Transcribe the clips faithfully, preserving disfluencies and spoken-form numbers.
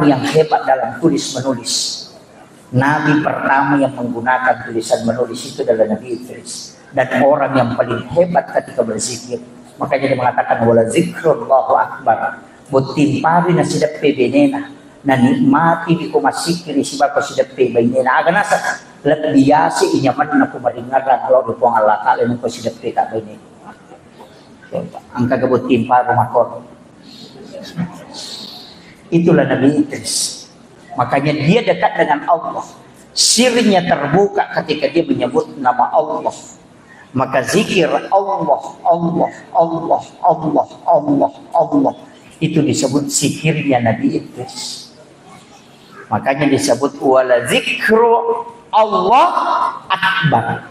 yang hebat dalam tulis menulis. Nabi pertama yang menggunakan tulisan menulis itu adalah Nabi Idris. Dan orang yang paling hebat ketika berzikir. Makanya dia mengatakan, "Wala zikrullahu akbar." Botting pari na sideppe benena. Na nikmati di ko massikkiri sibawa ko sideppe bainena. Aga naseng, lebbi yase inyamanna ko maringerrang lao ri Puang Allah Ta'ala nengko sideppe ka bainena. Engka ga botting paru makko. Itulah Nabi Idris. Makanya dia dekat dengan Allah. Sirnya terbuka ketika dia menyebut nama Allah. Maka zikir Allah, Allah, Allah, Allah, Allah, Allah, Allah. Itu disebut zikirnya Nabi Idris. Makanya disebut wala zikru Allah akbar.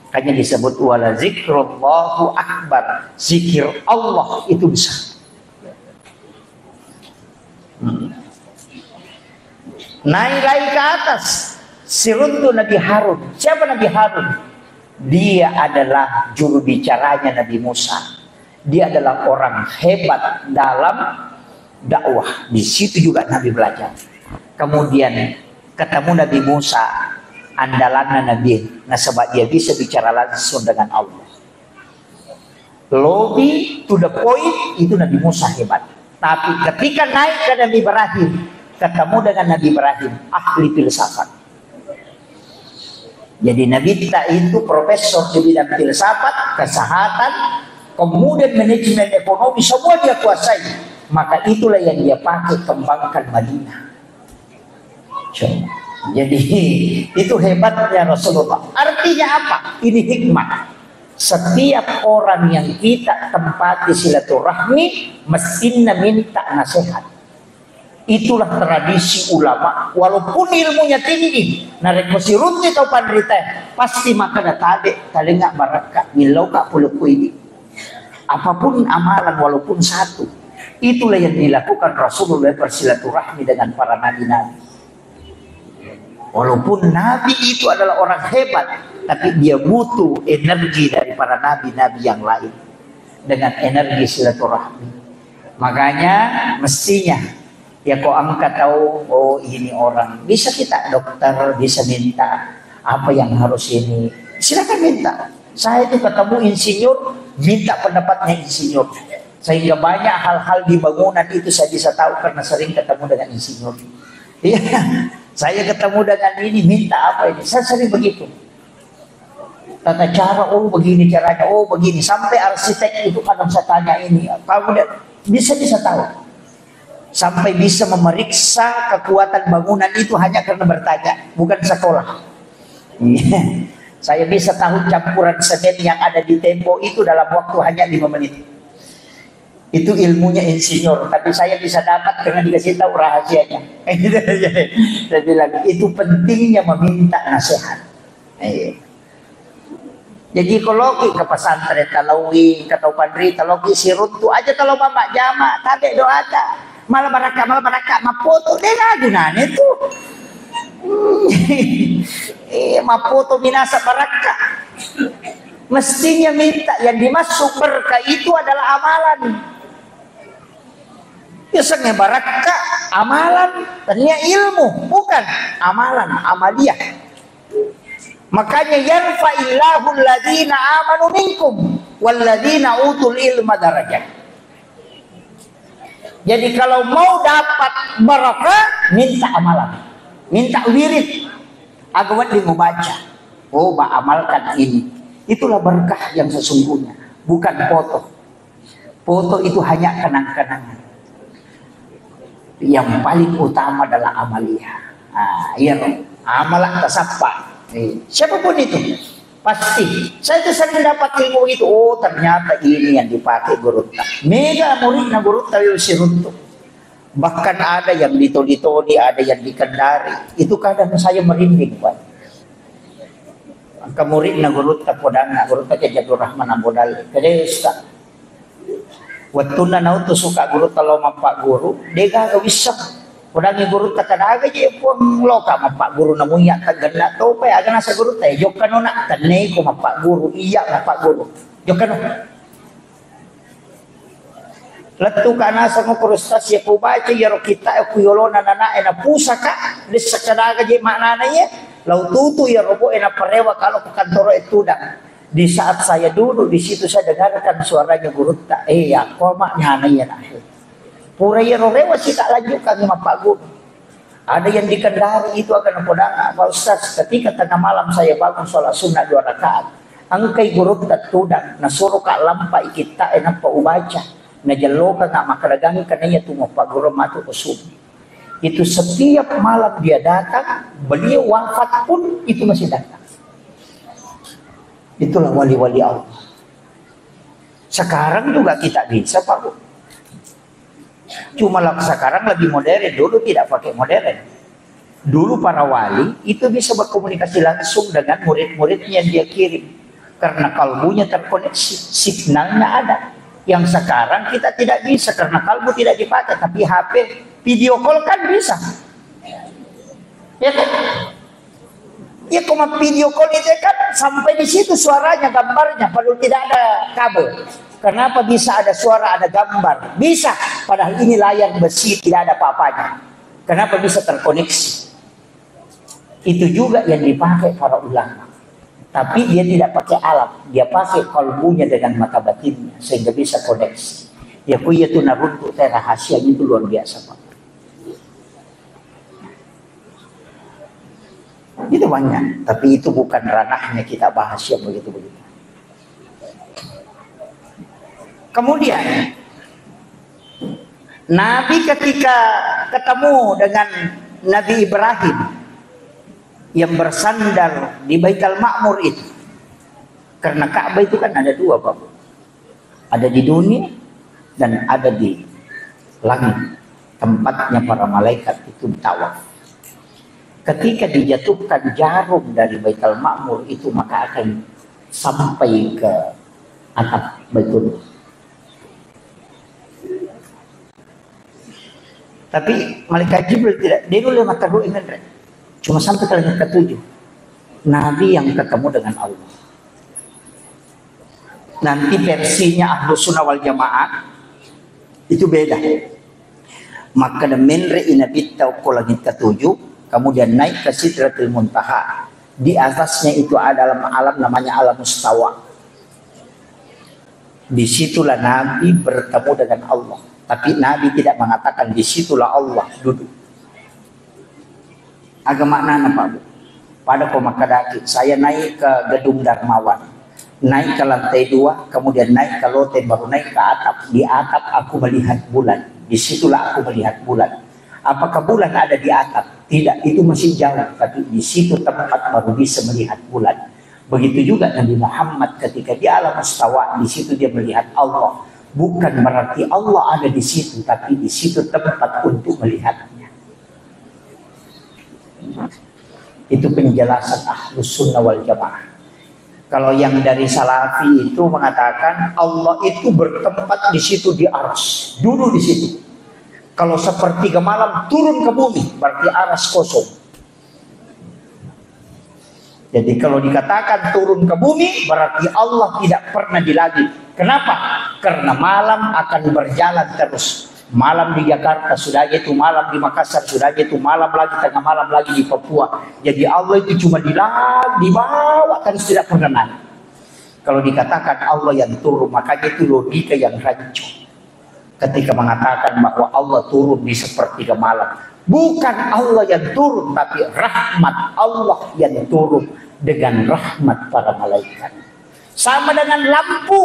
Makanya disebut wala zikrullahu akbar. Zikir Allah itu besar. Hmm. Naik lagi ke atas, siruntu Nabi Harun. Siapa Nabi Harun? Dia adalah juru bicaranya Nabi Musa. Dia adalah orang hebat dalam dakwah. Di situ juga Nabi belajar. Kemudian ketemu Nabi Musa, andalanna Nabi, nasaba dia bisa bicara langsung dengan Allah. Lobby to the point, itu Nabi Musa hebat. Tapi ketika naik ke Nabi Ibrahim, ketemu dengan Nabi Ibrahim, ahli filsafat. Jadi Nabi kita itu profesor di bidang filsafat, kesehatan, kemudian manajemen ekonomi, semua dia kuasai. Maka itulah yang dia pakai kembangkan Madinah. Jadi itu hebatnya Rasulullah. Artinya apa? Ini hikmah. Setiap orang yang kita tempati silaturahmi, mestinya minta nasihat. Itulah tradisi ulama. Walaupun ilmunya tinggi, narekko sirunti tau panrita, pasti makkeda tabe, talenga barakka, millau ka pole ko idi. Apapun amalan, walaupun satu, itulah yang dilakukan Rasulullah bersilaturahmi dengan para nabi-nabi. Walaupun Nabi itu adalah orang hebat, tapi dia butuh energi dari para nabi-nabi yang lain dengan energi silaturahmi. Makanya mestinya ya kau angkat tahu, oh ini orang bisa kita dokter, bisa minta apa yang harus ini, silakan minta. Saya itu ketemu insinyur, minta pendapatnya insinyur. Sehingga banyak hal-hal di bangunan itu saya bisa tahu karena sering ketemu dengan insinyur. Iya, saya ketemu dengan ini, minta apa ini, saya sering begitu. Tata cara, oh begini caranya, oh begini. Sampai arsitek itu kadang saya tanya ini, kamu dia bisa-bisa tahu. Sampai bisa memeriksa kekuatan bangunan itu hanya karena bertanya, bukan sekolah. Saya bisa tahu campuran semen yang ada di tembok itu dalam waktu hanya lima menit. Itu ilmunya insinyur, tapi saya bisa dapat karena dikasih tahu rahasianya. Saya bilang, itu pentingnya meminta nasihat. Iya. Jadi, ko loki ke pesantren, talaui, ke tau panrita, loki siruntu aja, talo mama jama, tabe doata. Mala barakka, mala barakka, mappoto, de' na gunane tu. Eh, mappoto minasa barakka. Mestinya minta yang dimaksud berkah itu adalah amalan. Biasanya barakka amalan, tania ilmu, bukan amalan, amaliah. Makanya, "Yarfa'illahu alladhina amanu minkum walladhina utul ilma darajat." Jadi, kalau mau dapat barakah, minta amalan, minta wirid. Aga wedding mubaca, oh, ba amalkan ini. Itulah berkah yang sesungguhnya, bukan foto. Foto itu hanya kenang-kenangan. Yang paling utama adalah amaliah. Ah, iya, amala tasappa. Eh, siapapun itu, pasti. Saya itu sering dapat ilmu itu. Oh, ternyata ini yang dipakai gurutta. Mega muridna gurutta yo siruntu. Bahkan ada yang di Toli-Toli, ada yang di Kendari. Itu kadang saya merinding, Pak. Engka muridna gurutta, podanna gurutta ke Jadul Rahman Ambo Dalle. Kede, Ustaz, wettunna nautu suka gurutta lao mappaguru, degaga wisseng. Podangi gurutta, kadaga je Puang loka mappaguru, namuya taggenna topa, aga nasa gurutta, eh, jokkano nak, tenneko mappaguru, iya mappaguru. Jokkano. Lettuka naseng ko Ustaz, ya ku baca iyaro kitta e ku yolona nanae na pusaka, dessa kadaga je maknana iye, lau tutu iyaro boe na parewa kalau ku kantoro e tudang. Di saat saya duduk di situ, saya dengarkan suaranya gurutta. Eh, ya, ko maknana iye na. Pura iyaro rewa sita lanjutkan mappaguru. Ada yang di Kendari itu akan napodang, "Pak Ustaz, ketika tengah malam saya bangun sholat sunnah dua rakaat, engkai gurutta tudang, nasuroka lampai kitta e nappa ubaca, najelloka nggak makkadagang karena iya tu mappaguru matu usumi." Itu setiap malam dia datang, beliau wafat pun itu masih datang. Itulah wali-wali Allah. Sekarang juga kita bisa, Pak Bu. Cuma lah sekarang lebih modern, dulu tidak pakai modern. Dulu para wali itu bisa berkomunikasi langsung dengan murid-muridnya yang dia kirim. Karena kalbunya terkoneksi, signalnya ada. Yang sekarang kita tidak bisa karena kalbu tidak dipakai, tapi H P video call kan bisa. Ya kan? Ya, kalau video call itu kan sampai di situ suaranya, gambarnya, padahal tidak ada kabel. Kenapa bisa ada suara, ada gambar? Bisa, padahal ini layar besi, tidak ada apa-apanya. Kenapa bisa terkoneksi? Itu juga yang dipakai para ulama. Tapi dia tidak pakai alat, dia pakai kalbunya dengan mata batinnya, sehingga bisa koneksi. Ya, ku iya tu naruntuk teh rahasianya itu luar biasa, Pak. Itu banyak, tapi itu bukan ranahnya kita bahas yang begitu-begitu. Kemudian, Nabi ketika ketemu dengan Nabi Ibrahim yang bersandar di Baitul Ma'mur itu, karena Ka'bah itu kan ada dua, Pak. Ada di dunia dan ada di langit, tempatnya para malaikat itu tawaf. Ketika dijatuhkan jarum dari Baitul Ma'mur itu, maka akan sampai ke atap Baitul. Tapi malaikat Jibril tidak, dia dulu mata ruh, cuma sampai ke langit ketujuh. Nabi yang ketemu dengan Allah. Nanti versinya Ahlus Sunnah wal Jamaah itu beda. Maka menre inabitta ko langit ketujuh, kemudian naik ke Sidratil Muntaha. Di atasnya itu ada alam, alam namanya alam mustawa. Di situlah Nabi bertemu dengan Allah. Tapi Nabi tidak mengatakan, "Di situlah Allah duduk." Aga maknana, Pak Bu? Pada ko makkadaki, saya naik ke gedung Darmawan, naik ke lantai dua, kemudian naik ke loteng, baru naik ke atap. Di atap aku melihat bulan. Di situlah aku melihat bulan. Apakah bulan ada di atap? Tidak, itu masih jauh. Tapi di situ tempat baru bisa melihat bulan. Begitu juga Nabi Muhammad ketika di alam mustawa, di situ dia melihat Allah. Bukan berarti Allah ada di situ, tapi di situ tempat untuk melihatnya. Itu penjelasan Ahlus Sunnah wal Jamaah. Kalau yang dari Salafi itu mengatakan Allah itu bertempat di situ, di Aras, duduk di situ. Kalau sepertiga malam turun ke bumi, berarti Aras kosong. Jadi kalau dikatakan turun ke bumi, berarti Allah tidak pernah di langit. Kenapa? Karena malam akan berjalan terus. Malam di Jakarta, sudah itu malam di Makassar, sudah itu malam lagi, tengah malam lagi di Papua. Jadi Allah itu cuma di lang-, di bawah terus, tidak pernah naik. Kalau dikatakan Allah yang turun, makanya itu logika yang rancu. Ketika mengatakan bahwa Allah turun di sepertiga malam. Bukan Allah yang turun, tapi rahmat Allah yang turun dengan rahmat para malaikat. Sama dengan lampu.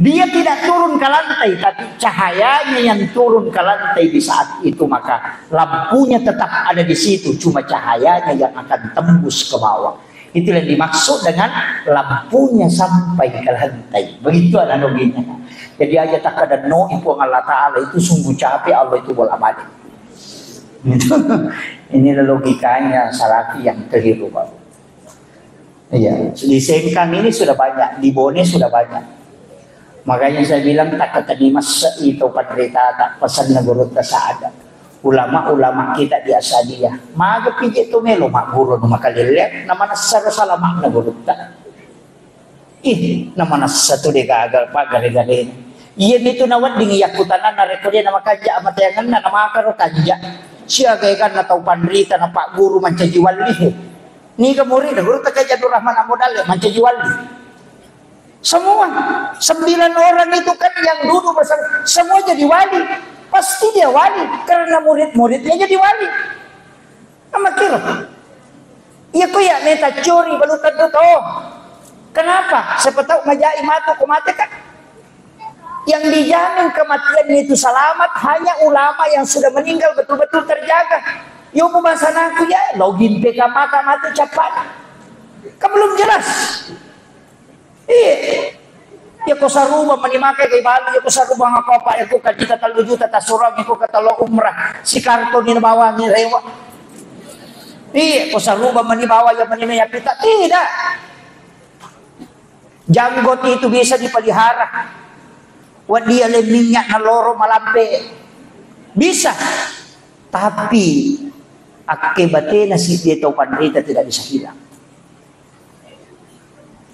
Dia tidak turun ke lantai, tapi cahayanya yang turun ke lantai di saat itu, maka lampunya tetap ada di situ, cuma cahayanya yang akan tembus ke bawah. Itulah yang dimaksud dengan lampunya sampai ke lantai. Begitu analoginya. Jadi aja tak ada no Puang Allah Ta'ala itu sungguh capek, Allah itu bolak-balik. Inilah logikanya Salafi yang keliru, Pak. Iya, di Sengkang ini sudah banyak, di Bone sudah banyak. Makanya saya bilang, tak ketemu masa itu penderita, tak pesan negara tak ada. Ulama-ulama kita di Asadiyah. Maga pijit tu melo mak guru nu makalele, nama nasar salah mak negara tak. Ih, nama nasa tu deh gagal, Pak, gare-gare. Iyamitu nawedding yakkutananna rekko de namakanja amateangenna, namakaro kanja. Siaga eganna tau panrita na pagguru mancaji walli. Niga murid guru teke Abdul Rahman Abu Dalle mancaji walli. Semua sembilan orang itu kan yang duduk bersama, semua jadi wali. Pasti dia wali karena murid-muridnya jadi wali. Amakkiro. Iya ko ya meta curi balutan tu to. Kenapa? Siapa tahu majai matu ko mate kan. Yang dijamin kematiannya itu selamat hanya ulama yang sudah meninggal betul-betul terjaga. Yo bu bahasa naku ya, login P K mata mati capat. Kan belum jelas. Iya. Ya ko saruba mani makai kai balu, ya ko saruba ngapa apa, ya ko kajita tellu juta tasurang, ya ko katalo umrah, si kartu ni nabawangi rewa. Iya, ko saruba mani bawa ya mani ya pita, tidak. Janggot itu bisa dipelihara. Wadia le minyak naloro malampe. Bisa. Tapi akke batena si dia tau panrita tidak bisa hilang.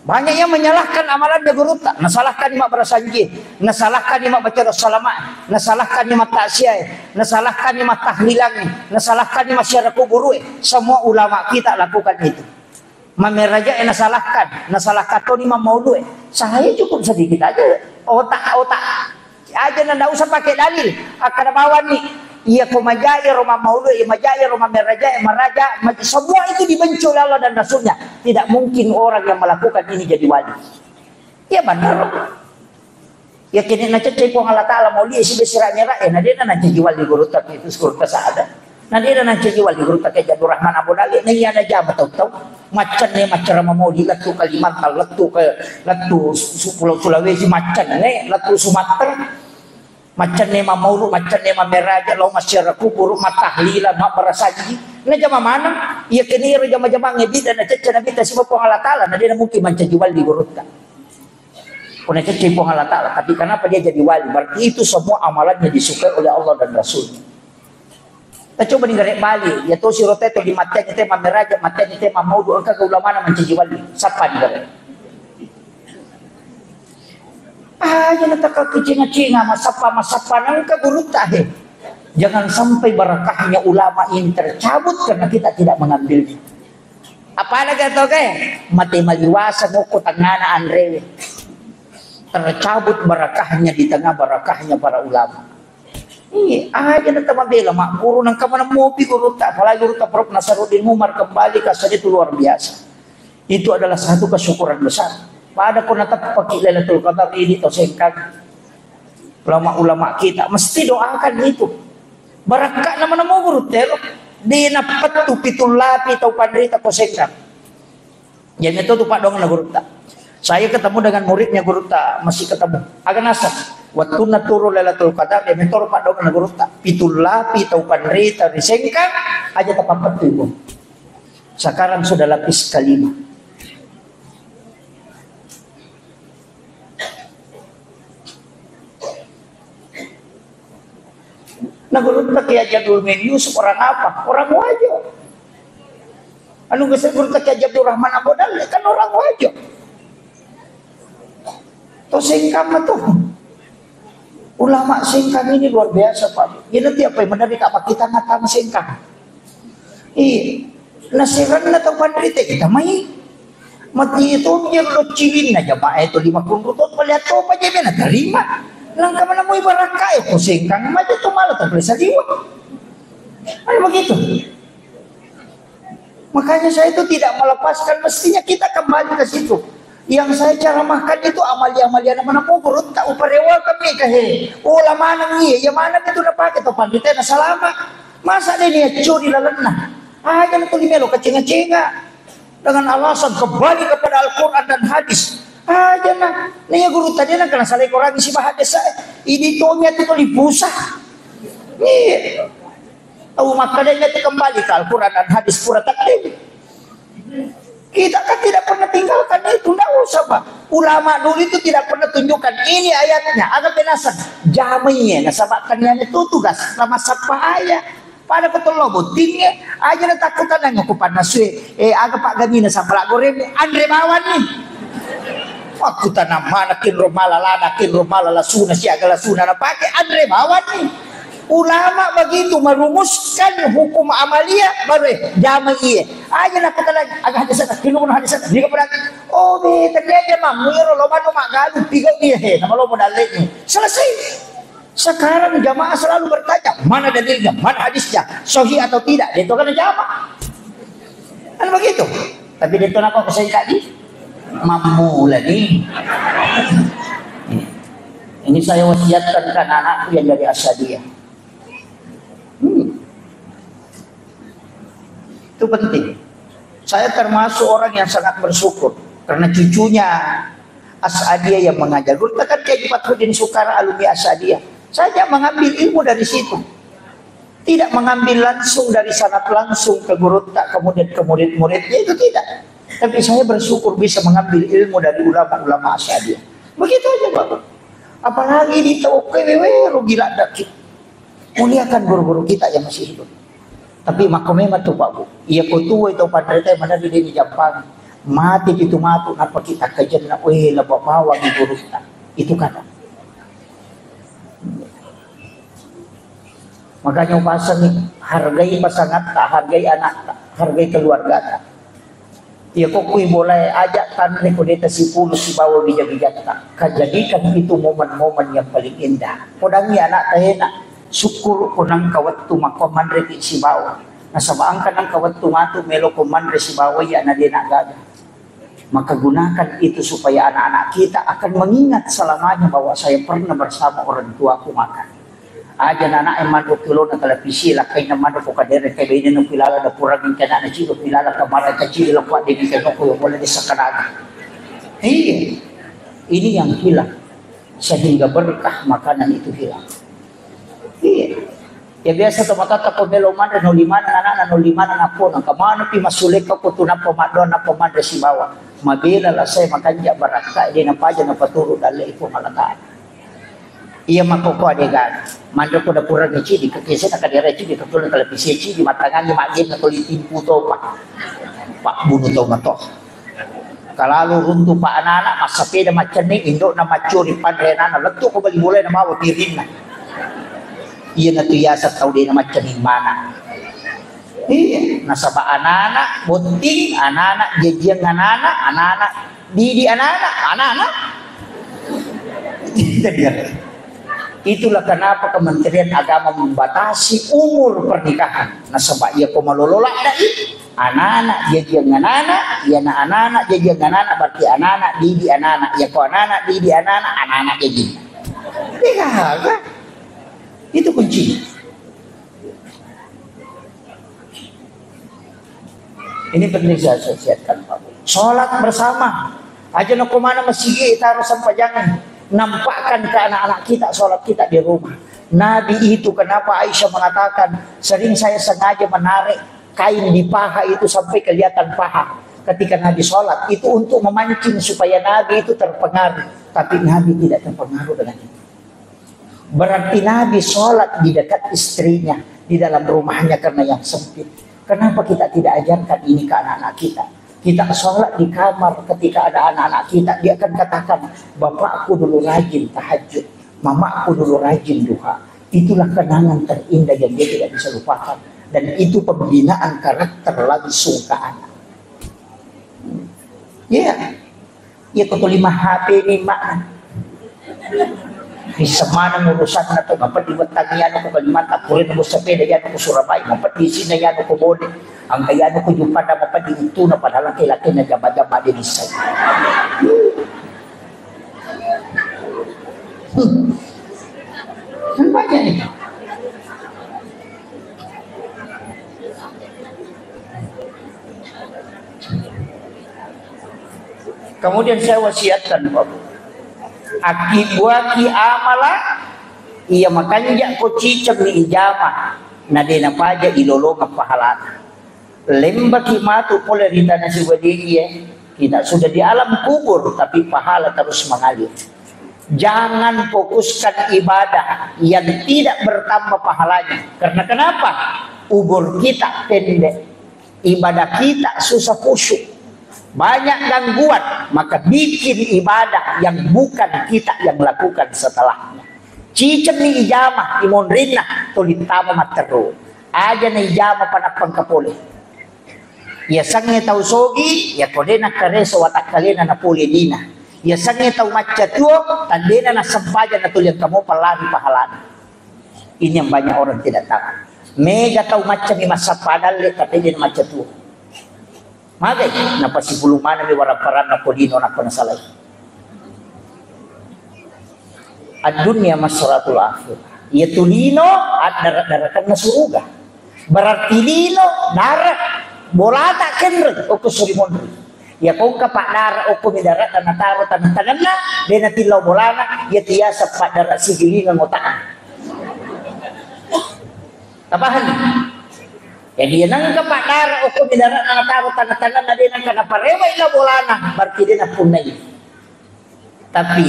Banyak yang menyalahkan amalannya gurutta, nasalahkan ni mabbarasanji, nasalahkan ni mabbaca salama, nasalahkan ni mattaksiah, nasalahkan ni mattahlilang, nasalahkan ni masyarakat kuburu. Semua ulama kita lakukan itu. Mameraja nasalahkan, nasalahkan toni mammaulu. Saya cukup sedikit aja. Otak-otak Aja na ndak usah pakai dalil. Akkada bawanni, iya ko majai ro mammaulu, iya majai ro mameraja, maraja, maj-, semua itu dibenci oleh Allah dan Rasulnya. Tidak mungkin orang yang melakukan ini jadi wali. Iya benar. Ya kini nacecce Puang Allah Ta'ala mau lihat si besira nyera, eh, na dia na jadi wali guru tapi itu guru kesada. Na de na nancaji wali gurutta ke Abdul Rahman Abu Dali, na iyana jama tau-tau. Maccanne maccara mamoli, lettu Kalimantan, lettu ke, lettu su-, su-, Pulau Sulawesi, maccanne, lettu Sumatera. Maccanne mammaulu, maccanne mammeraja, lao massiara kuburu, mattahlilan, mabbarasanji. Na jama maneng, iya kene ro jama-jamangnge bidda na cecca na bidda siba Puang Allah Ta'ala, na de na mungkin mancaji wali gurutta. Puna cecce Puang Allah Ta'ala, tapi kenapa dia jadi wali? Berarti itu semua amalannya disukai oleh Allah dan Rasul. Tacoba ni gare bali, ya to siro te to di matteang te mammeraja, matteang te mammaudu, engka ga ulamana mancaji wali. Sappa ni gare? Ah, jangan tak kecinga-cinga, masappa, masappa, nangka gurutta he. Jangan sampai barakahnya ulama ini tercabut karena kita tidak mengambilnya. Apalagi atau ke mate maliwasa moko tengana anrewe. Tercabut barakahnya di tengah barakahnya para ulama. Iya, aja na tamabela magguru nang kamana mopi gurutta, apalagi gurutta Prof Nasaruddin Umar kembali ke asal itu luar biasa. Itu adalah satu kesyukuran besar. Pada ko nateppaki Lailatul Qadar ini to sengkang. Ulama-ulama kita mesti doakan itu. Barakka nama namo gurutta ro. Di napettu pitung lapi tau panrita ko sengkang. Jadi itu tu paddoangenna gurutta. Saya ketemu dengan muridnya gurutta, masih ketemu. Aga naseng, wettunna turu Lailatul Qadar, ya metoro paddoangenna gurutta. Pitung lapi tau panrita ri sengkang, aja tapappettu ibu. Sekarang sudah lapis kelima. Nah, gurutta Kiai Haji Abdul Muin Yusuf orang apa? Orang Wajo. Anu geser gurutta Kiai Haji Abdul Rahman Abu Dalle kan orang Wajo. To sengkang mah tuh. Ulama sengkang ini luar biasa, Pak. Ini tiap apa yang menarik apa kita ngatang sengkang. Iya. Nasiranna tau panrita kita mai. Mati itu dia lo cilinna jamaah itu lima puluh tu pale to pa je na terima. Nang kamana mau ibarakka ko sengkang maja tu malah to pale saliwa. Kan begitu. Makanya saya itu tidak melepaskan, mestinya kita kembali ke situ. Yang saya ceramahkan itu amalia-amalia nama namu gurutta uparewa kami ke he. Ulama nang iya, ya mana itu na pakai to panrita na salama. Masa dia niat curi lalenna? Aja na tuli melo kacenga-cenga. Dengan alasan kembali kepada Al-Quran dan hadis. Aja na. Nih gurutta dia na kena salah Quran isi bahasa. Ini tuh niat itu lipusa. Iya. Tau makkeda itu kembali ke Al-Quran dan hadis pura takdir. Kita kan tidak pernah tinggalkan itu, ndak usah, Pak. Ulama dulu itu tidak pernah tunjukkan ini ayatnya, ada penasan. Jamainya, nasabakkan yang itu tugas, sama sapa ayat. Pada betul lo bottingnya, aja na takut kan yang aku panas we. Eh, aga Pak Gamina sama lak goreng, Andre Bawan nih. Makkutanang mana kinro malala, na kinro malala suna siaga la suna na pake anre bawani. Ulama begitu merumuskan hukum amalia, baru, eh, jama iye. Aja na kata lagi, aga hadis na, kinro hadis na, dia kepada, oh, be, ternyata mammu iro lo mano magalu, tiga dia, he, nama lo modal lagi. Selesai. Sekarang jamaah selalu bertanya, mana dalilnya, mana hadisnya, sahih atau tidak, dia itu kan jamaah. Kan begitu. Tapi dia itu kenapa saya tadi? Mamula nih. Ini saya wasiatkan ke anak-anakku yang dari Asadiyah. Hmm. Itu penting. Saya termasuk orang yang sangat bersyukur karena cucunya Asadiyah yang mengajar. Guru kan Kiai Fathuddin Sukara, alumni Asadiyah. Saya tidak mengambil ilmu dari situ. Tidak mengambil langsung dari sanad langsung ke gurutta, kemudian ke murid-muridnya, itu tidak. Tapi saya bersyukur bisa mengambil ilmu dari ulama-ulama Asadiyah. Begitu aja, Bapak. Apalagi di tau kowe, wewe, rugi ladaki. Muliakan guru-guru kita yang masih hidup. Tapi mako memang tu, Pak Bu. Iya ko tuwo itu panrita mana di deni Jampang. Mati pitu matu napa kita kajenna, weh, laba bawang di gurutta. Itu kata. Makanya upasangi, hargai pasangatta, hargai anakta, hargai keluargata. Iya ko kui bolae, aja tanre ko deta sipulu sibawa bija-bijatta. Kajadikan itu momen-momen yang paling indah. Podangi anakta ena, syukur ko nangka wettu makko manre ki sibawa. Nasaba angka nangka wettu matu melo ko manre sibawa iya na dena gaga. Maka gunakan itu supaya anak-anak kita akan mengingat selamanya bahwa saya pernah bersama orang tuaku makan. Aja na anak yang manro kilona televisi, lakkainna manro ko kadere, kayak ini nu pilala dapurang yang kena na cido pilala kamar kecil lepak di kita noko yang boleh disakanaga. Iya, ini yang hilang. Sehingga berkah makanan itu hilang. Iya. Ya biasa to matatta ko melo manre no limaneng anakna, no limaneng appona, kemana pi massulekka ko tu nappa maddoa nappa manre sibawa. Mabela la saya makanja barakka de napaja napaturu dalle iko malakana. Iya makkoko adegan. Manre ko dapurang cidi, kekese na kadere cidi, ketulan televisi cidi, matangangi maggenna toli timpu topa. Pak bunuh tau mato. Kalalu runtu pa anana, massapeda maccenning, indokna maccuri panre anana, lettu ko bali bolae na mawa pirinna. Iya natu yasa tau dena maccenning mana. Iya, nasaba anana botting, anana jajiang anana, anana didi anana, anana. Itulah kenapa Kementerian Agama membatasi umur pernikahan. Nasaba iya ko malolo ladda i, anana jajiang anana, iyana anana jajiang anana, berarti anana didi anana, iya ko anana didi anana, anana jajiang. Degaga. Itu kuncinya. Ini penting saya wasiatkan, Pak Bu. Sholat bersama. Aja no kemana masjid, taruh sempajangan. Nampakkan ke anak-anak kita sholat kita di rumah. Nabi itu, kenapa Aisyah mengatakan, sering saya sengaja menarik kain di paha itu sampai kelihatan paha. Ketika Nabi sholat, itu untuk memancing supaya Nabi itu terpengaruh. Tapi Nabi tidak terpengaruh dengan itu. Berarti Nabi sholat di dekat istrinya, di dalam rumahnya karena yang sempit. Kenapa kita tidak ajarkan ini ke anak-anak kita? Kita sholat di kamar ketika ada anak-anak kita, dia akan katakan, "Bapakku dulu rajin tahajud, mamaku dulu rajin duha." Itulah kenangan terindah yang dia tidak bisa lupakan. Dan itu pembinaan karakter langsung ke anak. Iya. Iya, ko tuli ma H P ni mak. Bisa mana urusan na to, apa di wetang iya ko Kalimantan, kurin ko sepeda iya ko Surabaya, apa di sini iya ko Bone, angka iya ko Juppanda, apa di itu na padahal laki-laki na jamba-jamba di bisa. Hmm. Kan banyak ini. Kemudian saya wasiatkan, Bapak. Akkibuaki amala, iya makanja ko ciceng ni ijama, na dena paja ilolongeng pahalana. Lembaki matu pole ri tana sibalie, kita sudah di alam kubur, tapi pahala terus mengalir. Jangan fokuskan ibadah yang tidak bertambah pahalanya. Karena kenapa? Umur kita pendek. Ibadah kita susah khusyuk. Banyak gangguan, maka bikin ibadah yang bukan kita yang lakukan setelahnya. Cicemmi ijama, imonrinna, tuli tama matteru. Aja na ijama panappa engka pole. Yasengnge tau sogi, yako de nakkareso watakkalena napole dina. Yasengnge tau macca tuo, tandena nassempajang natuli engka mopa lari pahalana. Ini yang banyak orang tidak tahu. Mega tau macca mi massappa dalle, tapi de macca tuo. Magai, napasipulung manengmi warapparanna ko lino nappa nasalai. Ad-dunya masratul akhir. Iyatu lino addara-darakanna suruga. Berarti lino dara bolata kenre okko suri monri. Iya kongka paddara okko mi dara dan nataro taneng-tanenna, de natillau bolana, iya tiasa paddara sigilingan otakna. Tapahang? Jadi, iya nengka paddara okko mi dara nataro taneng-tanenna, de nengka naparewa ila bolana, berarti de napunnai. Tapi,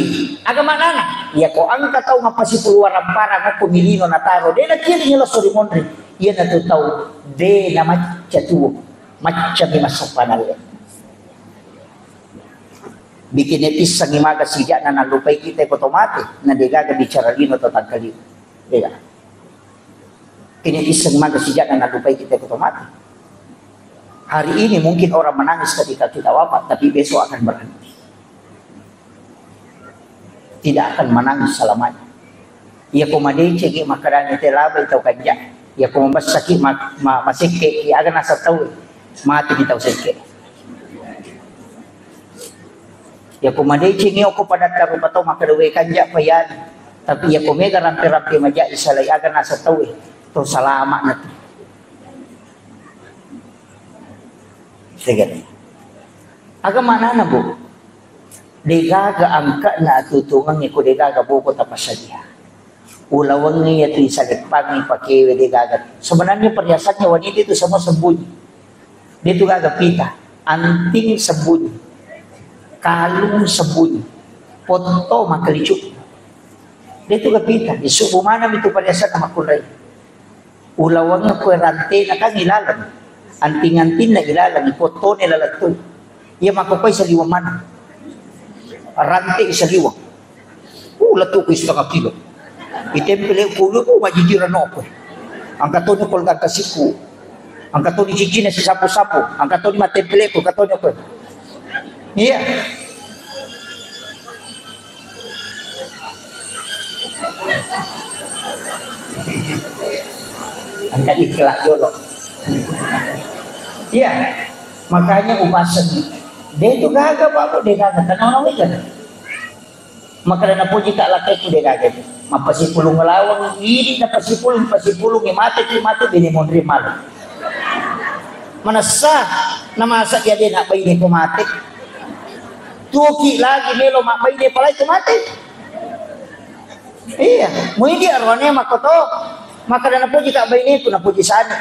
aga maknana? Iya ko engka tau mappasipulu warapparang okko mi lino nataro, de nakiringi losso ri monri. Iyanatu tau de namacca tuo, macca mi massappa dalle. Bikin pissengi maga sijakna nallupai kita ko to mate, na de gaga bicara lino to tangkalino. Dega. Kini isseng maga sijakna nallupai kita ko to mati. Hari ini mungkin orang menangis ketika kita wafat, tapi besok akan berhenti. Tidak akan menangis selamanya. Iya ko madecengi makkedani te labai tau kanja. Iya ko mabessaki ma, ma, masekke, iya aga nasa tau mati di tau sekke. Iya ko madecengi okko padatta rupa tau makkeda we kanja payani. Tapi iya ko mega rampe-rampe majai salai aga nasa tau e, to salama na tu. Segala. Aga maknana, Bu? Degaga angka'na atutungengnge ko degaga boko tapassadia. Ulawengnge iya tu isaleppangngi pakewe degaga. Sebenarnya perhiasannya wanita itu semua sembunyi. Dia tu gaga pita, anting sembunyi, kalung sembunyi, potto makkelicuk. Dia tu gaga pita, disubu mana itu perhiasan makkunrai. Ulaweng ko rantena kan ilaleng. Anting-antingna ilaleng, ipottone laleng tu. Iya makkokoi saliweng maneng. Rante saliweng. Uh, lettu ku setengah kilo. Itempele ku lu, uh, majijiran no ko. Angka toni kol gangka siku. Angka toni cicina si sapu-sapu. Angka toni matempele ku, angka toni ko. Iya. Angka ikhlas dulu. Iya. Makanya upasen. Dia itu gagal, Pak, dia gagal. Karena orang itu. Makkeda napoji ka lakkaikku de gaga. Mappasipulung lawang, idi napasipulung, pasipulung, mate ki mate bene monri malu. Manessa, namasa iya de nabbaine ko mate. Tuoki lagi melo mabbaine palai ko mate. Iya, muidi arwane makkoto. Makkeda napoji ka baineku, napoji sani.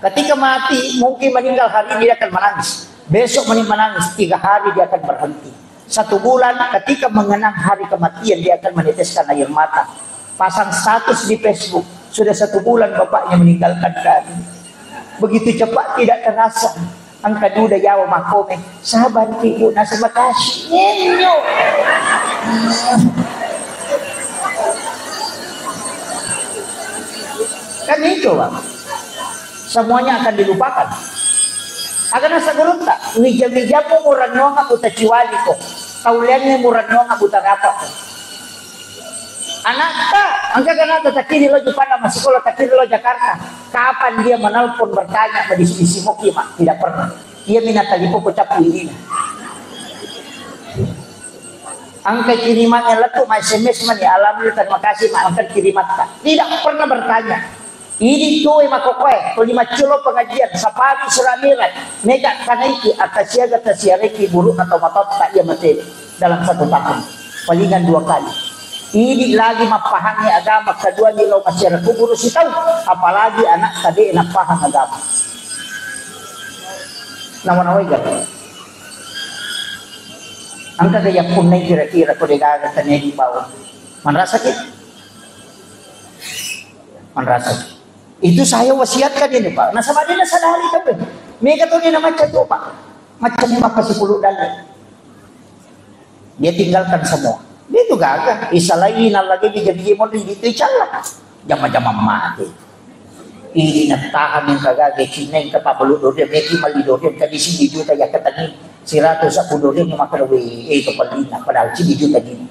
Ketika mati, mungkin meninggal hari ini dia akan menangis. Besok meni menangis, tiga hari dia akan berhenti. Satu bulan, ketika mengenang hari kematian, dia akan meneteskan air mata. Pasang status di Facebook, sudah satu bulan bapaknya meninggalkan kami. Begitu cepat, tidak terasa. Engka duda yawa makkome, sabar ki, Bu, nasaba kasi. Nyenyo. Kan itu, Bang. Semuanya akan dilupakan. Aga nasa gurutta, wija-wijamu murennuang buta ciwaliko, taulianni murennuang buta rapako. Anakta, engka anakta takkiri lo Jepang, masikola takkiri lo Jakarta. Kapan dia menelpon bertanya, madisi-disi moki, Mak? Tidak pernah. Iya mina talipo ko cappu ini. Angka kirimannya lettu ma S M S mani, alhamdulillah, terima kasih, Mak, angka kirimatta. Tidak pernah bertanya. Idi tuwe makokoe, tuli macculo pengajian, sapari sura mi'raj, mega kanaiki, atasiaga tasiareki burukna tau matotta iya mate dalam satu tahun. Palingan dua kali. Idi lagi mappahangi agama, keduanya lo masyarakat kubur sitau, apalagi anak tadi enak paham agama. Nawa-nawai gak? Angka gaya punnai kira-kira ko degaga tania di bawah. Manrasa ki? Manrasa. Itu saya wasiatkan ini, Pak. Nasaba de nasadari tapi. Mega to de namacca tu, Pak. Macam apa sepuluh dalil? Dia tinggalkan semua. Dia itu gaga. Isalai nalagi di jadi model itu icalla. Jama-jama mati. Ini natahan yang kagak, Cina yang kepabelu durian, meki mali durian, tadi sini juta ya ketani, seratus aku durian yang makan, weh, eh, kepalina, padahal sini juta gini.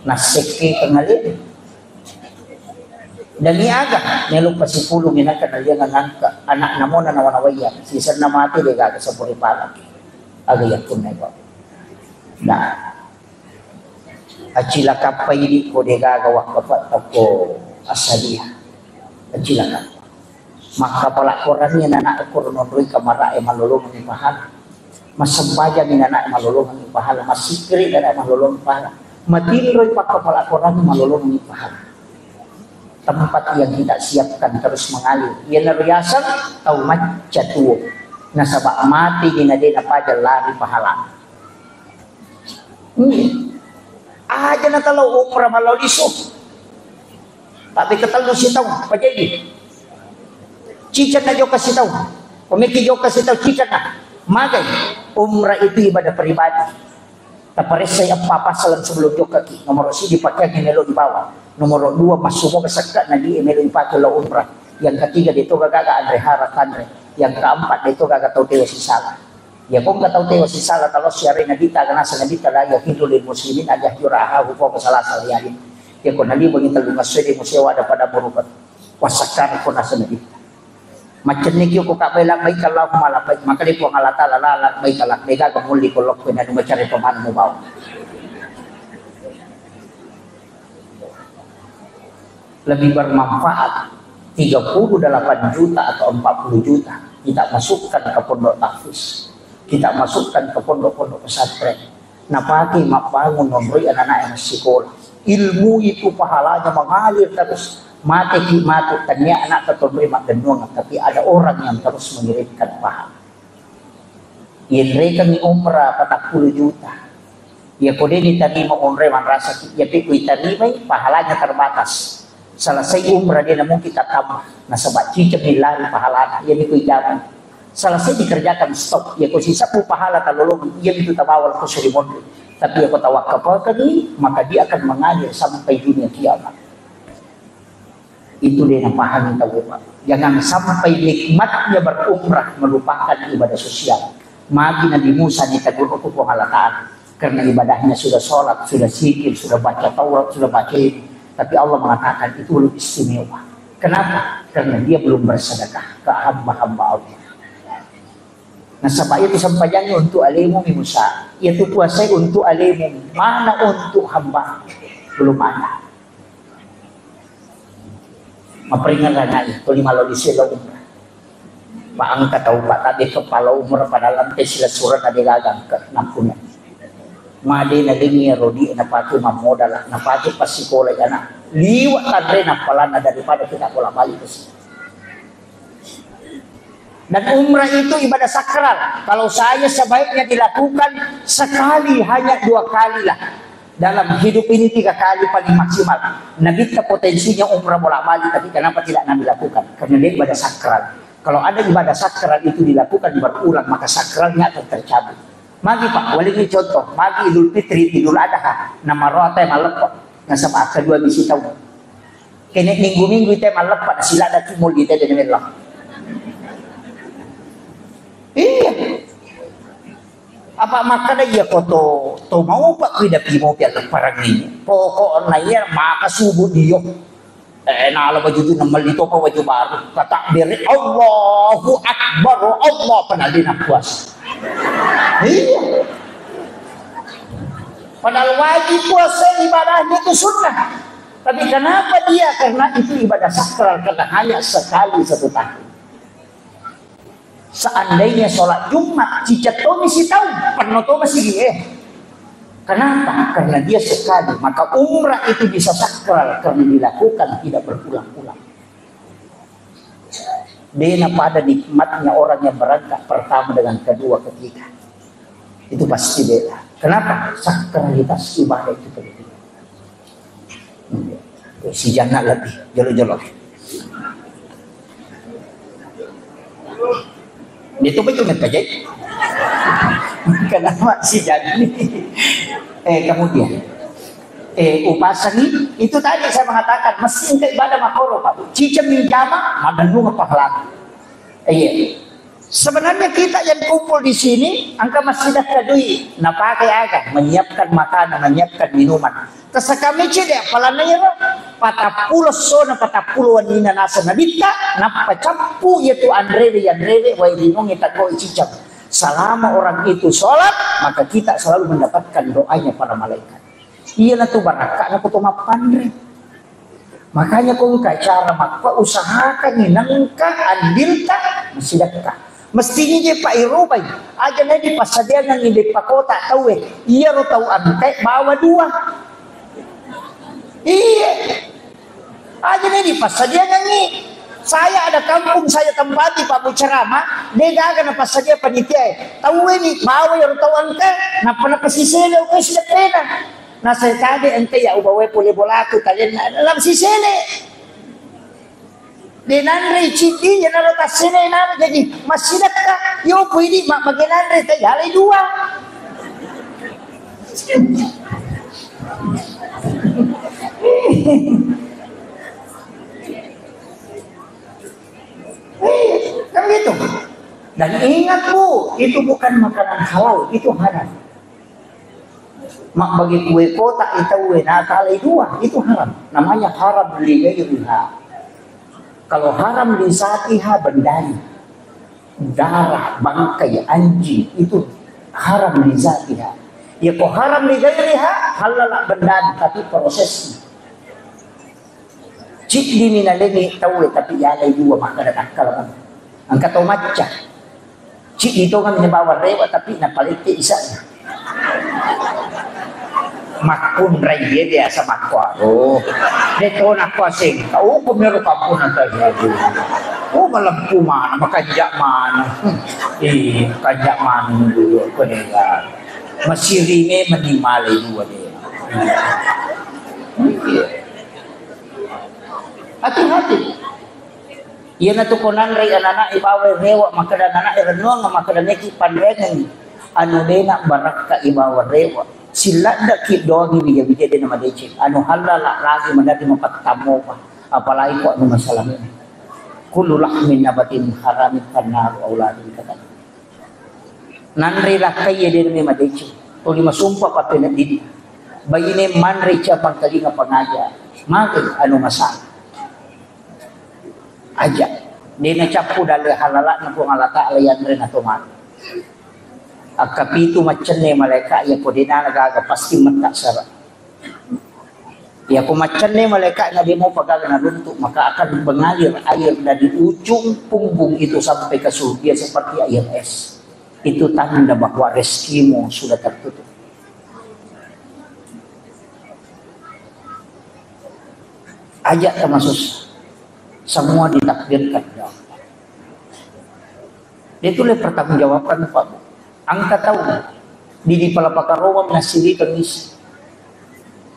Naseke kengali. Dan ni aga, melo pasipulung ina kenali yang ngangka, anak namona nawa-nawaya, sisenna mati deh gaga sepuri pala. Aga ya pun nego. Nah, acilakappa idi ko degaga wakkapatta ko assadia. Acilakappa. Makkapala koranni anak ko nonroi kamara e malolongengi pahala. Massempajang anak e malolongengi pahala. Massikkiri anak e malolongengi pahala. Matinroi pakkapala koranni malolongengi pahala. Tempat yang kita siapkan terus mengalir. Iya nariaseng tau macca tuo. Nasaba mati di nadena paja lari pahala. Iya. Aja na talo umrah malao lisu. Tapi ketellu sitau, pajaji. Ciceng na joka sitau. Pemiki joka sitau, ciceng na. Magai. Umrah itu ibadah pribadi. Taparessai eppa passaleng sebelum jokkaki. Nomoro siji, pakaian yang melo dibawa. Nomoro dua, massumoga sekka na di melo dipake lo umrah. Yang ketiga, deto gaga anre hara tanre. Yang keempat, deto gaga tau tewa sisala. Iya ko engka tau tewa sisala talo siarai Nabitta, aga naseng Nabitta, la yahillu lil muslimin an yahjura akhahu fawqa salasa layalin. Iya ko naliwengi tellu ngassoe de musewa ada pada murupa wasakkara ko naseng Nabitta. Maccenni kio ko kabbai labbaik Allahumma labbaik, maka de Puang Allah Taala la labbaik la bega ga mulli ko lokko na duma care pemanu mu bawang. Lebih bermanfaat tiga puluh delapan juta atau empat puluh juta kita masukkan ke pondok tahfiz, kita masukkan ke pondok-pondok pesantren. Napake mabbangun nonroi anak-anak yang sekolah. Ilmu itu pahalanya mengalir terus. Mate ki matu tania anak ketonroi maggennuang, tapi ada orang yang terus mengirimkan pahala. Yenrekengngi umrah patappulo juta. Iya ko de ditarima umrah manrasaki, iya pe ku itarimai pahalanya terbatas. Selesai umrah de namungkin tattamba. Nasaba ciceng lari pahalana, iya ni ku ijamai. Selesai dikerjakan stop, iya ko sisebbu pahala talolong, iya itu tabawal ko suri monri. Tapi iya ko tawakkapakengngi, maka dia akan mengalir sampai dunia kiamat. Itu de napahami tau, Pak. Jangan sampai nikmatnya berumrah melupakan ibadah sosial. Magi Nabi Musa ditegur oleh Puang Allah Ta'ala. Karena ibadahnya sudah sholat, sudah zikir, sudah baca Taurat, sudah baca ini. Tapi Allah mengatakan itu belum istimewa. Kenapa? Karena dia belum bersedekah ke hamba-hamba Allah. Nasaba itu sempajangnya untuk alemu mi Musa. Itu puasa untuk alemu. Mana untuk hamba? Belum ada. Maperingerang aja, tuli malo di sila umrah. Pak angka tau, Pak, tadi kepala umrah pada lantai sila surat ada gagang ke nampuna. Made na dengi rodi na pake mamoda lah, na pake pas sekolah anak. Liwat tanre na palana daripada kita bolak balik ke sini. Dan umrah itu ibadah sakral. Kalau saya sebaiknya dilakukan sekali, hanya dua kali lah. Dalam hidup ini tiga kali paling maksimal. Nabi kita potensinya umrah bolak-balik, tapi kenapa tidak Nabi lakukan? Karena dia ibadah sakral. Kalau ada ibadah sakral itu dilakukan berulang, maka sakralnya akan tercabut. Magi Pak, wali ini contoh, magi Idul Fitri, Idul Adha, nama rote malepok, nasaba kedua misi tahu. Kene minggu-minggu ite maleppa, silada ki mul ite de mella. Iya. Apa makkada iya ko to, to mau pak kui dapi mau piala parang ini. Pokokna iya maka subuh dio. Eh, nala baju tu namali to pa baju baru. Kata beri Allahu Akbar, Allah penalina puasa. Iya. Padahal wajib puasa ibadahnya itu sunnah. Tapi kenapa dia? Karena itu ibadah sakral, karena hanya sekali satu tahun. Seandainya sholat Jumat, cicak tomi si tahu, penuh tomi si dia. Kenapa? Karena dia sekali. Maka umrah itu bisa sakral karena dilakukan tidak berulang-ulang. Beda pada nikmatnya orang yang berangkat pertama dengan kedua, ketiga. Itu pasti beda. Kenapa? Sakralitas ibadah itu penting. Si jannah lebih jolo-jolo. Itu betul nggak jadi? Kenapa sih jadi? Eh, kemudian, eh, upasangi, itu tadi saya mengatakan, mesti engka ibadah makoro, Pak Bu. Ciceng jama, madennung pahala. Iya. Sebenarnya kita yang kumpul di sini, engka masih ada dui, napakai aga, menyiapkan makanan, menyiapkan minuman. Tasakamece de' apalana iyaro, patappulo essona, patappulo wenninna naseng Nabitta, nappa cappu iyatu anrewe, yanrewe, wae linongnge taggoe ciceng. Selama orang itu sholat, maka kita selalu mendapatkan doanya para malaikat. Iyanatu barakka'na ko to mappanre. Makanya ko engka acara makkua, usahakangngi nengka andilta massidekka. Mestini je Pak irubai, aja nai dipassadiangengngi beppa kota tauwe. Iyaro tau engkae bawa dua. Iya. Aja nai dipassadiangengngi. Saya ada kampung saya tempati Pak Bu ceramah, de' gaga napassadia panitia. Tauwe ni bawa iyaro tau engkae, nappa napasisele oke sideppena. Nasai tabe engka iya ubawai pole bolaku talenna lam sisele. De' nanrei ciddi, iyanaro tassele naro jadi massidekka. Yo pui di ma-, mage nanre ta yalai dua. Kan gitu. Dan ingat Bu, itu bukan makanan halal, itu haram. Mabbagi kue kotak itauwe natalai dua, itu haram. Namanya haram li ghairiha. Kalau haram li zatiha, bendari, darah, bangkai, anjing, itu haram li zatiha. Ya ko haram li ghairiha, halal bendari, tapi prosesnya. Ciddimi nalengi tauwe, tapi yalai dua, makkeda takkala. Engka to macca. Ciddi tongeng ni bawang rewa, tapi napalette isa'na. Makkunrai ye biasa makkuaro. De' to nakkuaseng. Oh, kumiro kampung tadi. Oh, malempu mana, makanja mana. Eh, makanja mana dulu, ko dega. Masiri memang ni malai dua de'. Iya. Hati-hati. Iyanatu ko nanrei anana'e bawai rewa, makkeda anana'e rennuang, makkeda meki panreangengngi. Anu de'na barakka ibawa rewa. Silladdaki doangi wija-wija de'na madeceng. Anu halala lagi maderri mapattammopa. Apalagi ko anu masalah ini. Kullu lahmin nabatin haramin fannaru aula bihi kata. Nanre lakkai ye de'na madeceng. Tuli masumpa pappena didi. Baine manre capang kalinga pangaja. Mage anu masang. Aja. De'na cappu dalle halala'na Puang Allah Ta'ala yanre na to manu. Akkapitu maccenne malaika, iya ko de'na gaga pasti metta sara. Iya ko maccenne malaika'na de' mopa gaga naruntu', maka akan mengalir air dari ujung punggung itu sampai ke surga seperti air es. Itu tanda bahwa rezekimu sudah tertutup. Aja termasuk semua ditakdirkan. Itu le pertanggungjawabkan, Pak. Engka tau di, di Palapa Karomang nassirikeng isi.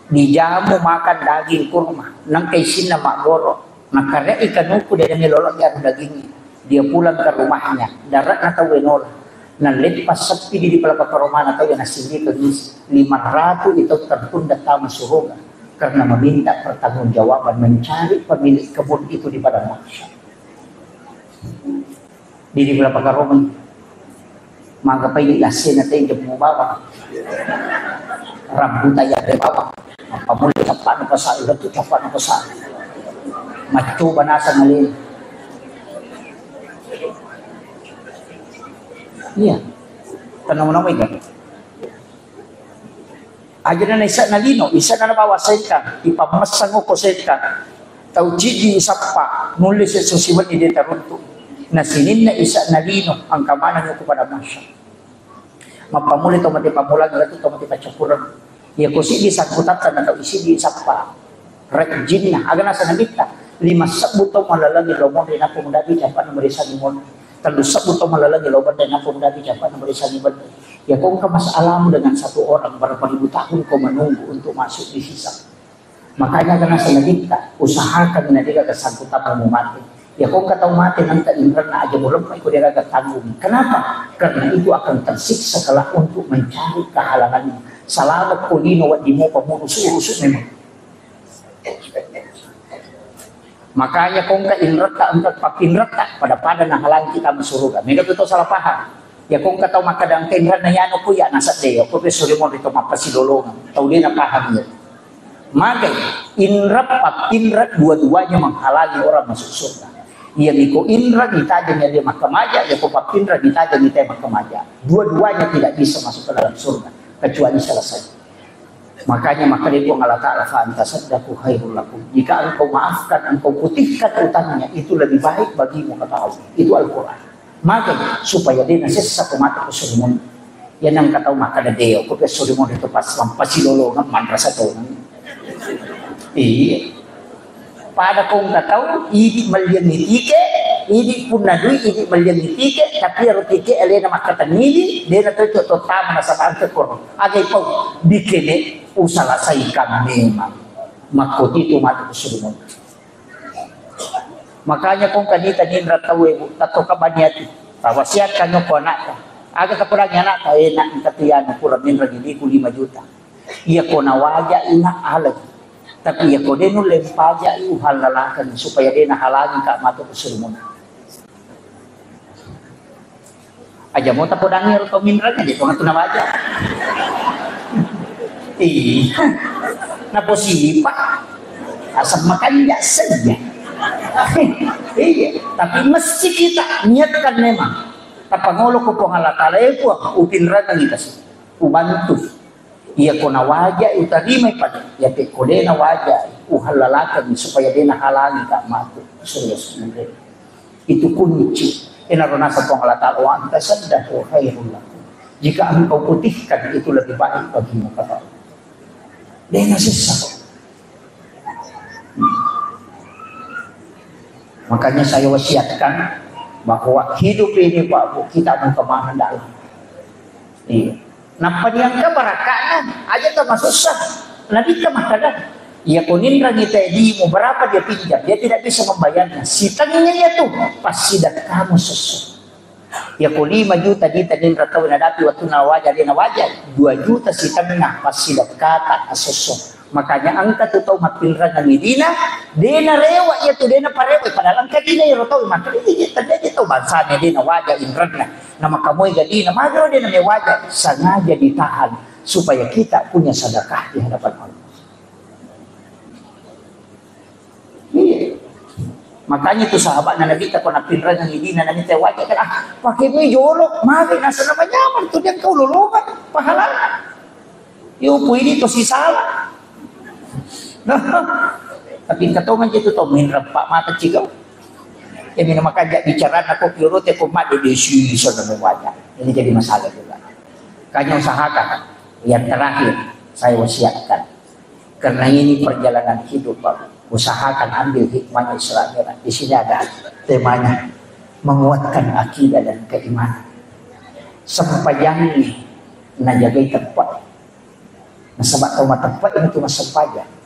Dijamu makan daging kurma, nengka isinna maggoro. Nakkare'i kanuku de' melo lagi anu dagingnya. Dia pulang ke rumahnya, daratna tau enola. Naleppa seppi di, di Palapa Karomana tau nassirikeng isi. Lima ratu itu tertunda tama suruga karena meminta pertanggungjawaban mencari pemilik kebun itu di padang mahsyar. Didi bela pakaromeng. Magapai di lassena tei jemmu bawang. Rambuta yare bawang. Apa mulai cappana pasal, itu cappana pasal. Maccoba nasang ale. Iya. Tenang-tenang kan. Ajana na isa'na lino, isa'na nabawa sengkang, ipammessang okko sengkang. Tau ciddi isappa, nulle sesso siwenni de' taruntu. Na sininna isa'na lino, engka maneng okko pada masa. Mappamula tau mate pammulang, latu tau mate paccappureng. Iya ko siddi sangkutatta na tau isiddi isappa. Rajinna, aga naseng Nabitta, lima sebbu tau malalangi lao monri nappa mudapi capana merisangi monri. Tellu sebbu tau malalangi lao bende nappa mudapi capana merisangi bende. Ya, ko engka masalahmu dengan satu orang berapa ribu tahun kau menunggu untuk masuk di hisab. Makanya kena senedikta, usahakan menedika kesangkutanmu mati. Ya, ko engka tau mate nangka inranna aja mulemma iko deraga tanggung. Kenapa? Karena itu akan tersiksa kelak untuk mencari kehalalannya. Salama ko lino wedding mupa murusu-rusu memang. Makanya ko engka inretta, engka pakinretta, pada-pada nahalangi kita masuruga. Mega tu tau salah paham. Ya, ko engka tau makkada engka inranna yano ko ya nasedde, ya ko pe suri monri to mappasilolongang. Tau de napaham ya. Magai, inreng, patinreng dua-duanya menghalangi orang masuk surga. Iya miko inreng itajeng ya dia makkamaja, ya ko patinreng itajeng ita makkamaja. Dua-duanya tidak bisa masuk ke dalam surga kecuali salah satu. Makanya maka dia Puang Allah Ta'ala, "Fa anta saddaku khairul lakum." Jika engkau maafkan, engkau putihkan utangnya, itu lebih baik bagimu, kata Allah. Itu Al-Quran. Magai, supaya dia nasessa ko mata ko surimun. Ya nang katau makkada deo, ko pe surimun itu pas mampasi lolongan manrasa tonang. Iya. Pada ko engka tau, idi melliangngi tike, idi punna dui, idi melliangngi tike, tapi ero tike alena makkatengngidi, dena to cocok tama nasaba engka koro. Agai pau, dikene usalasaikan memang. Makkoti tu matu surimun. Makanya ko engka nita ninra tau e, Bu, tatto kabani ati. Tawasiatkan ko anakta. Aga tapodangi anakta, eh, nak, engka tu anu kurang ninra didiku lima juta. Iya ko nawaja ina alai. Tapi iya ko de nulle mpaja i uhallalakeng supaya de nahalangi ka matu ke surimun. Aja mo tapodangi ero tau minreng aja, tongatu nawaja. Iya. Naposipa. Asam makan saja. Iya, tapi mesti kita niatkan memang. Tapangolo ko Puang Allah Ta'ala, eh, Puang, upinrengengi kasi. Ubantu. Iya ko nawajai utarimai pada, iya pe ko de nawajai uhallalakeng supaya de nahalangi ka matu surga sumurre. Itu kunci. Enaro naseng Puang Allah Ta'ala, "Wa anta saddaku khairul lakum." Jika engkau putihkan itu lebih baik bagimu, kata Allah. De nasessa. Makanya saya wasiatkan bahwa hidup ini, Pak Bu, kita mau kemana dalam. Iya. Nappa diangka barakana, aja tau masussa. Nabitta makkada, iya ko ninrangi tedimu, berapa dia pinjam, dia tidak bisa membayarnya. Sitengnya iya tu, pasti kamu susu. Iya ko lima juta dita ninra tau nadapi waktu nawaja, dia nawaja, dua juta sitengah pasti kata asusu. Makanya engka tu tau mappinrengengi dina, de narewa iya tu, de naparewa, padahal engka dina iro tau, maka iya, iya, tanda iya tau bangsana de nawaja inrenna. Namakamoi gadina, magaro de namewaja, sengaja ditahan supaya kita punya sedekah di hadapan Allah. Iya. Makanya itu sahabatna Nabi ta ko nappinrengengi dina, Nabi ta waja kan, ah, pakai mi jolo, mari nasana manyameng tu dia kau lolongan pahalana. Yo pui di tosi salah. Tapi engka tongan itu to minreng pa mata cikau. Jadi nama kanja bicara na ko piurut ya ko madu di sisa na banyak. Ini jadi masalah juga. Kanya usahakan. Yang terakhir saya wasiatkan. Karena ini perjalanan hidup, Pak. Usahakan ambil hikmahnya Isra Mi'raj. Di sini ada temanya. Menguatkan akidah dan keimanan. Sempajangi najagai tempat. Nasaba tau mateppa itu massempajang.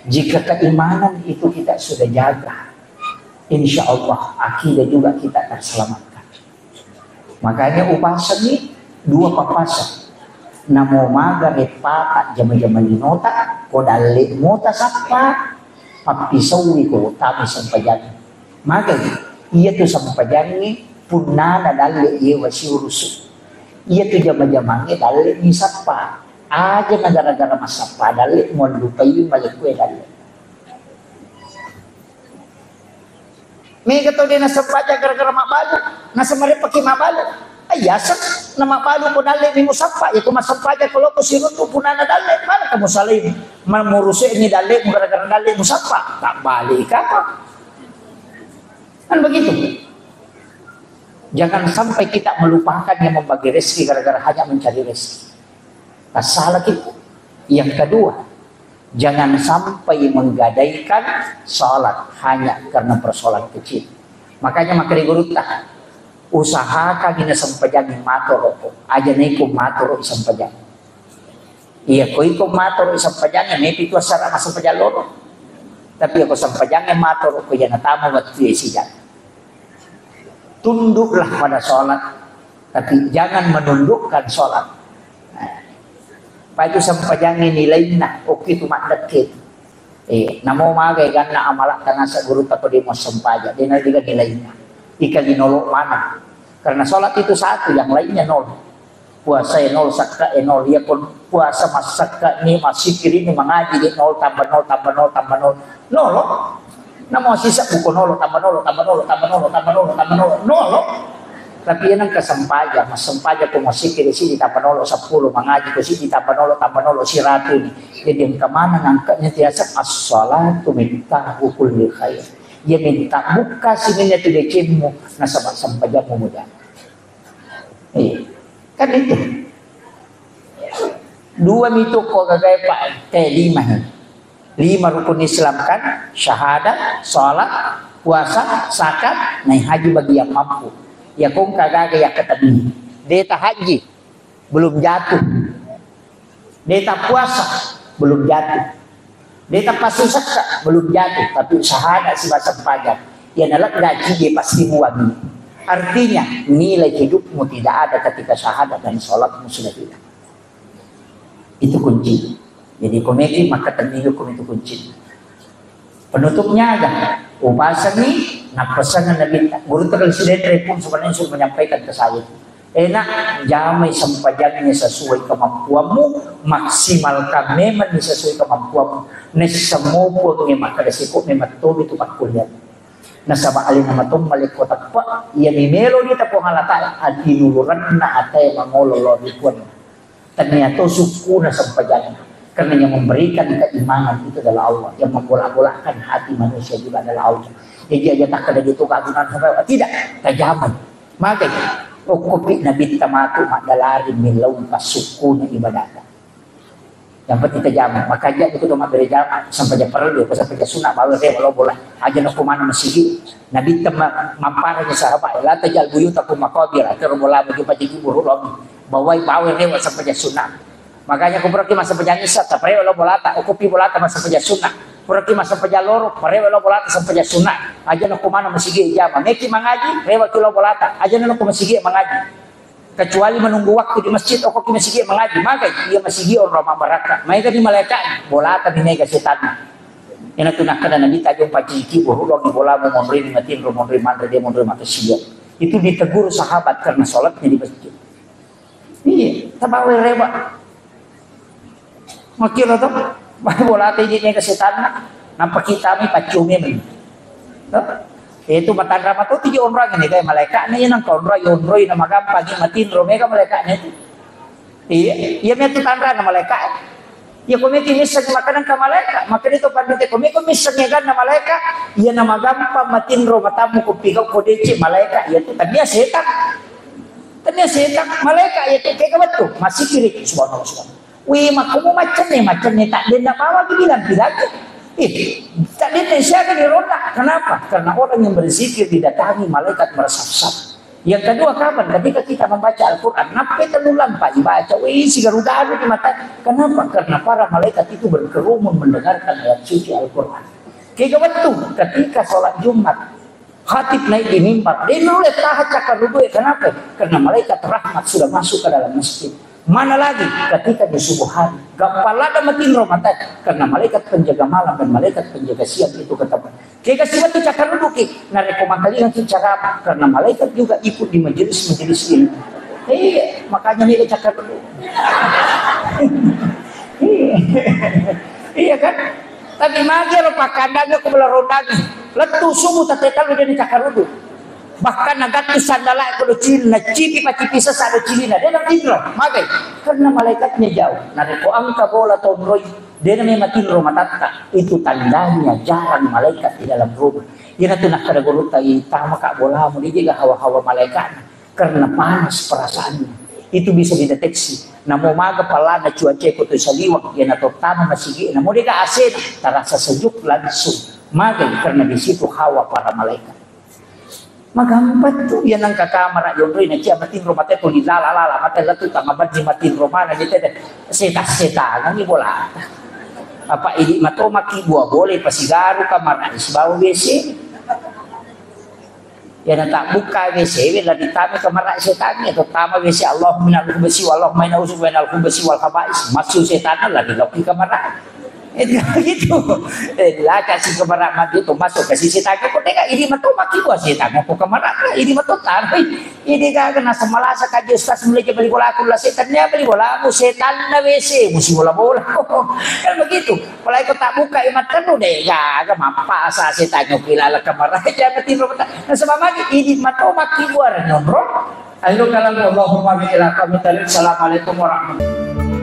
Jika keimanan itu kita sudah jaga, insya Allah akidah juga kita akan selamatkan. Makanya upasangi dua papasa. Namo maga reppata jama-jama linota, ko dalle mota sappa, pappisaui ko utami sempajang. Magai, iya tu sempajangnge punnana dalle yewa siurusu. Iya tu jama-jamangnge dalle misappa. Aja na gara-gara massappa dalle muallupai malekkue dalle. Mega tau de nasempajang gara-gara mabbalu, nasemare pake mabbalu. Ayasa na mabbalu ko dalle mi musappa, ya ko massempajang ko loko siruntu punana dalle, mana kamu salai mamuruseni dalle mu gara-gara dalle musappa, tak balik apa? Kan begitu. Jangan sampai kita melupakan yang membagi rezeki gara-gara hanya mencari rezeki. Tassalaki. Yang kedua, jangan sampai menggadaikan salat hanya karena persoalan kecil. Makanya makkeda gurutta, usahakan ina sempajangi matoro, aja naiko matoro sempajang. Iya, ko iko matoro sempajang, mepi tu assara massempajang loro. Tapi ako sempajangnge matoro ko iya natama wettu e sijang. Tunduklah pada sholat, tapi jangan menundukkan sholat. Nah, pa itu sempajangnge nilainna, oke tu maddekke. Eh, namo magai ganna amalak tanasa guru tako demo sempaja, dena diga nilainna. Ika linolo mana? Karena sholat itu satu, yang lainnya nol. Puasa e nol, sakka e nol. Iya kon puasa massakka ni, massikiri ni, mangaji di nol tambah nol tambah nol tambah nol. Nolo. Namo sisa buko nolo tambah nolo tambah nolo tambah nolo tambah nolo tambah nolo. Nolo. Tapi iya nengka sempaja, massempaja ko massikiri sidi tambah nolo seppulo, mangaji ko sidi tambah nolo tambah nolo siratu ni. Jadi engka mana ngangkatnya tiasa as-salatu miftahu kulli khair. Iya minta buka sininna tu decemmu nasaba sempajammu muda. Iya. Kan itu. Dua mitu ko gagai, Pak, eh, lima ni. Lima rukun Islam kan, syahadat, sholat, puasa, zakat, naik haji bagi yang mampu. Ya kong kagaga ya ketemu. Deta haji, belum jatuh. Deta puasa, belum jatuh. Deta pasu sekka, belum jatuh, tapi syahadat si bahasa Pajar. Ya nalegga cie pasti buang. Artinya, nilai hidupmu tidak ada ketika syahadat dan sholatmu sudah hilang. Itu kunci. Jadi, komeki maka temilu itu kunci. Penutupnya ada. Upasangi, napasangan Nabi. Guru terlalu sudah repun sebenarnya sudah menyampaikan ke saya. Enak, jamai sempajangnya sesuai kemampuanmu, maksimalkan memang sesuai kemampuanmu. Nessa mopo nge maka desiko memang tobi tu pakkuliah. Nasaba alena matomma lekko teppa, iya mimelo dita Puang Allah Ta'ala, atinuluranna atae mangolo lao ri Puang. Tania to sukkuna sempajanna. Karena yang memberikan keimanan itu adalah Allah, yang membolak-balikkan hati manusia juga adalah Allah. Jadi aja tak ada gitu keagungan sampai tidak, tajamai. Magai, okkopi nabitta matu maddalari millau passukkuna ibadata. Yang penting tajamai. Makanya itu tu mabbere jama, sempaja perlu, sempaja sunat, bawa saya walau bola. Aja nak mana masigi. Nabitta ma-, mamparanya sahabat, la tajal buyutakum maqabir, atau bola bagi pajiki buruk lom. Bawai, bawai lewat sempaja sunat. Makanya aku pergi masa pejang Isya, tak perlu bolata, aku pi bolata masa pejang sunnah. Pergi masa pejang loro, perlu bolata masa pejang sunnah. Aja nak mana masigi jama. Meki mangaji, rewa kilo bolata. Aja nak masigi mangaji. Kecuali menunggu waktu di masjid, aku ki masigi mangaji. Maka iya masigi orang mabbaraka. Mega di malaikat, bolata di mega setan. Ina tu nakkeda Nabi tajung paciki, buru lo di bola mau mondri, matin ro mondri, mandri dia mondri mata sia. Itu ditegur sahabat karena sholatnya di masjid. Iya, tabawa rewa. Makkiro to, bolata idi mega setanna, nampa kita mi paccumi men. To? Itu matanra matu tiji onrang ini kai malaikatna, iya nang onroi, onroi na magampangi matinro mega malaikatna itu. Iya, iya metu tanra na malaikat. Iya ko meti misseng makanan ka malaikat, makanya itu pandite ko meko misseng eganna malaikat, iya na magampang matinro matamu ko pigau ko dece malaikat, iya tu tania setan. Tania setan, malaikat iya tu kega betul, masih kiri, subhanallah, subhanallah. Wih, makkumu macenne, macenne tak denna bawang bilang bilang. Eh, tak denna siaga di ronda. Kenapa? Karena orang yang berzikir didatangi malaikat meresap-sap. Yang kedua, kapan? Ketika kita membaca Al-Quran, nappai tellu lampa dibaca, wih, si garu-garu di mata. Kenapa? Karena para malaikat itu berkerumun mendengarkan ayat suci Al-Quran. Kega betul, ketika sholat Jumat, Khatib naik di mimbar, dia nulis taha cakar rudu, kenapa? Karena malaikat rahmat sudah masuk ke dalam masjid. Mana lagi ketika di subuh hari, gampang lada matinro mata, karena malaikat penjaga malam dan malaikat penjaga siang itu ketemu. Kega sibatu cakar rudu ki, narekko makalinga ki ceramah, karena malaikat juga ikut di majelis-majelis ini. Iya, makanya nih cakar rudu. Iya. Iya kan? Tapi magi lo pakandangnya aku bela rondangi. Lettu subuh tette tellu dia cakar rudu. Bahkan nagattu sandala ko do cil, na cipi pacipi sesa do cilina. Dia nang tinro, magai. Karena malaikatnya jauh. Nah, ko angka bola tonroi, dia namanya matinro matatta. Itu tandanya jarang malaikat di dalam rumah. Iya tu nak kada guru tai tama kak bolamu, dia juga hawa-hawa malaikat. Karena panas perasaannya. Itu bisa dideteksi. Namo maga palana cuaca ko tu saliwang, iya na terutama masigi, namo dega A C, terasa sejuk langsung. Magai karena di situ hawa para malaikat. Magampang tu, iya nang ke kamar yonroi na cia matinro mate tu lilala-lala, mate letu tama baddi matinro mana gitu deh. Seta-seta, ngangi bola. Apa idi mato makkibua boleh pasigaru kamar sibawa W C. Ya na tak buka W C we la ditama kamar setan, ya to tama W C, Allahumma innal khubasi, Allahumma inna uzu minal khubasi wal khabais. Masuk setan la di loki kamar. Itu gitu. Eh, la kasih kamar mandi itu masuk ke sisi tanya kok tega idi mato makkibua setan kok kamar ini mato tanah. Ini gaga nasa malasa kaji ustaz mulai ke beli bola aku la setan ya beli bola mu setan na W C musi bola bola. Kan begitu. Apalagi kau tak buka imat tanu deh gaga mapasa setan nyokila la kamar aja nanti lo tak. Nah sebab lagi ini mato makkibua nyonro. Ayo kalau Allahumma bi ila kami tadi. Assalamualaikum warahmatullahi